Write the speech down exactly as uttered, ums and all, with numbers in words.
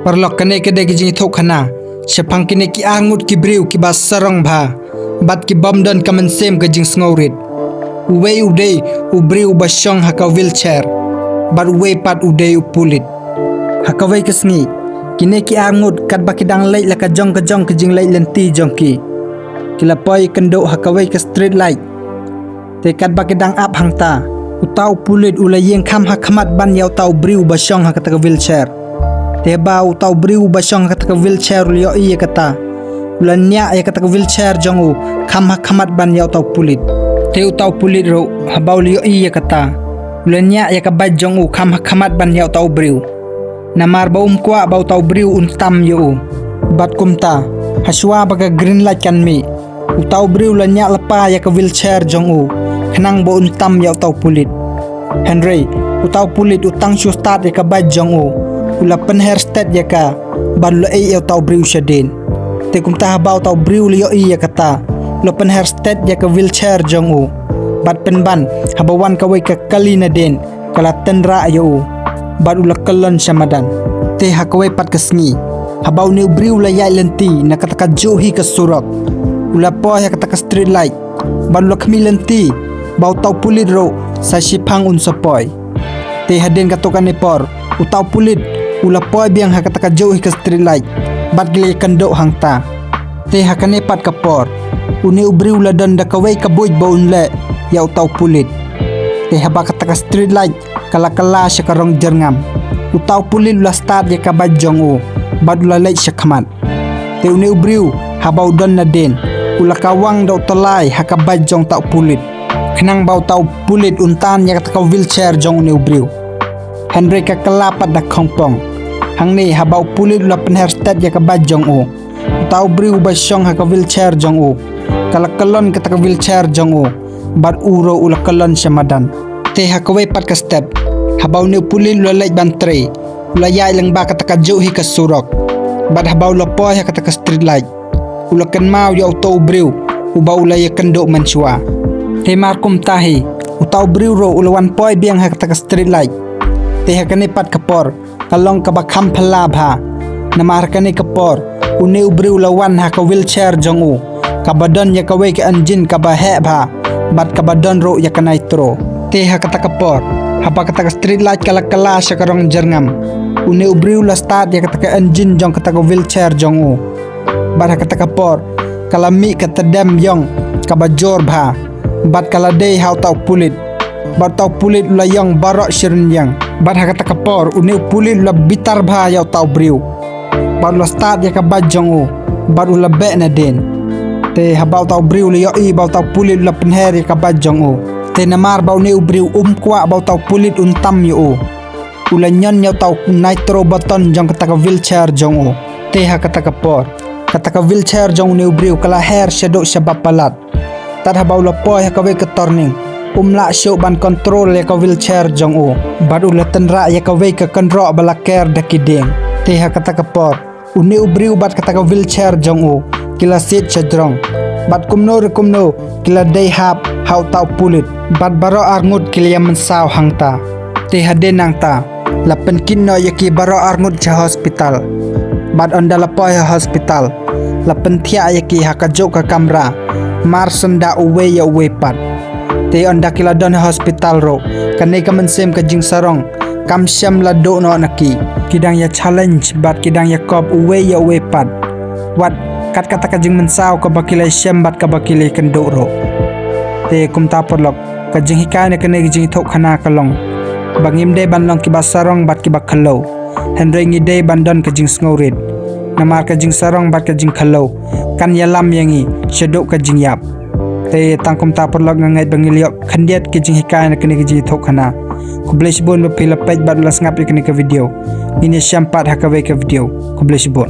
Paralok, kane ka dei ka jingïathuhkhana shaphang kine ki ar ngut ki briew kiba sarong bha bad ki bym don ka mynsiem ka jingsngewrit. Uwei u dei u briew uba shong ha ka wheelchair bad uwei pat u dei u pulit. Ha kawei ka sngi, kine ki ar ngut katba ki dang leit la ka jong ka jong ka jingleit lynti jong ki, ki la poi kynduh ha kawei ka street light. Te katba ki dang ap hangta, uta u pulit u la ïeng kham ha khmat ban ïa uta u briew uba shong ha kata ka wheelchair. Te haba uta u briew uba shong ha kata ka wheelchair u la ïohi ïa kata, u la ñiah ïa kata ka wheelchair jong u kham ha khmat ban ïa uta u pulit. Te uta u pulit ruh haba u la ïohi ïa kata, u la ñiah ïa ka bike jong u kham ha khmat ban ïa uta u briew. Namar ba um kwah ba uta u briew un tam ïa u. Bad kumta, ha shuwa ba ka green light kan mih, uta u briew u la ñiah lypa ïa ka wheelchair jong u khnang ba un tam ïa uta u pulit. Hynrei uta u pulit u tang shu start ïa ka bike jong u, u la pynher stet ïa ka bad u la ïeh ïa uta u briew shadien. Te kumta haba uta u briew u la ïohi ïa kata, u la pynher stet ïa ka wheelchair jong u bad pynban haba wan kawei ka kali nadien, ka la tynrah ïa u bad u la kyllon sha madan. Te ha kawei pat ka sngi, haba une u briew u la ïaid lynti na kata kajuh hi ka surok, u la poi ha kata ka street light bad u la khmih lynti ba uta u pulit ruh sa shiphang un sa poi. Te hadien katto katne por, uta u pulit u la poi biang ha kata kajuh hi ka street light bad ki la ïakynduh hangta. Te ha kane pat ka por, une u briew u la don da kawei ka buit ba un leh ïa uta u pulit. Te haba kata ka street light ka la kylla sha ka rong jyrngam, uta u pulit u la start ïa ka bike jong u bad u la leit sha khmat. Te une u briew haba u don nadien, u la kawang da u tyllai ha ka bike jong uta u pulit khnang ba uta u pulit un tan ïa kata ka wheelchair jong une u briew. Hynrei ka kylla pat da khongpong. Hangne haba u pulit u la pynher stet ïa ka bike jong u, uta u briew uba shong ha ka wheelchair jong u, ka la kyllon kata ka wheelchair jong u bad u ruh u la kyllon sha madan. Te ha kawei pat ka step, haba une u pulit u la leit ban trei, u la ïaid lyngba kata kajuh hi ka surok. Bad haba u la poi ha kata ka street light, u la kynmaw ïa uta u briew uba u la ïakynduh mynshuwa. Te mar kumta hi, uta u briew ruh u la wan poi biang ha kata ka street light. Te ha kane pat ka por, ka long kaba kham phylla bha. Namar ha kane ka por, une u briew u la wan ha ka wheelchair jong u, kaba don ïa kawei ka engine kaba heh bha bad kaba don ruh ïa ka nitro. Te ha kata ka por, haba kata ka street light ka la kylla sha ka rong jyrngam, une u briew u la start ïa kata ka engine jong kata ka wheelchair jong u. Bad ha kata ka por, ka la mih ka tdem ïong kaba jur bha bad ka la dei ha uta u pulit. Bad uta u pulit u la ïong baroh shi rynïeng. Bad ha kata ka por, une u pulit u la bitar bha ïa uta u briew bad u la start ïa ka bike jong u bad u la beh nadien. Te haba uta u briew u la ïohi ba uta u pulit u la pynher ïa ka bike jong u, te namar ba une u briew um kwah ba uta u pulit un tam ïa u, u la ñion ïa uta u nitro button jong kata ka wheelchair jong u. Te ha kata ka por, kata ka wheelchair jong une u briew ka la her shaduh sha ba palat. Tad haba u la poi ha kawei ka turning, um lah shuh ban control ïa ka wheelchair jong u bad u la tynrah ïa kawei ka kynroh ba la ker da ki dieng. Te ha kata ka por, une u briew bad kata ka wheelchair jong u ki la siat sha jrong. Bad kumno re kumno, ki la dei hap ha uta u pulit. Bad baroh arngut ki la ïa mynsaw hangta. Te hadien nangta, la pynkit noh ïa ki baroh arngut sha hospital. Bad ynda la poi ha hospital, la pynthiah ïa ki ha kajuh ka kamra, mar shen da uwei ïa uwei pat. Te ynda ki la don ha hospital ruh, kane ka mynsiem ka jingsarong kam shym la duh noh na ki. Ki dang ïa challenge bad ki dang ïa kop uwei ïa uwei pat. Wat kat kata ka jingmynsaw kaba ki la ïa shem bad kaba ki la ïa kynduh ruh. Te kumta paralok, ka jinghikai na kane ka jingïathuhkhana ka long ba ngim dei ban long kiba sarong bad kiba khlaw, hynrei ngi dei ban don ka jingsngewrit. Namar ka jingsarong bad ka jingkhlaw kan ïalam ïa ngi shaduh ka jingïap. Te tang kumta paralok, nga ngeit ba ngi la ïoh khyndiat ka jinghikai na kane ka jingïathuhkhana. Khublei shibun ba phi la peit bad la sngap ïa kane ka video. Ngin ïashem pat ha kawei ka video. Khublei shibun.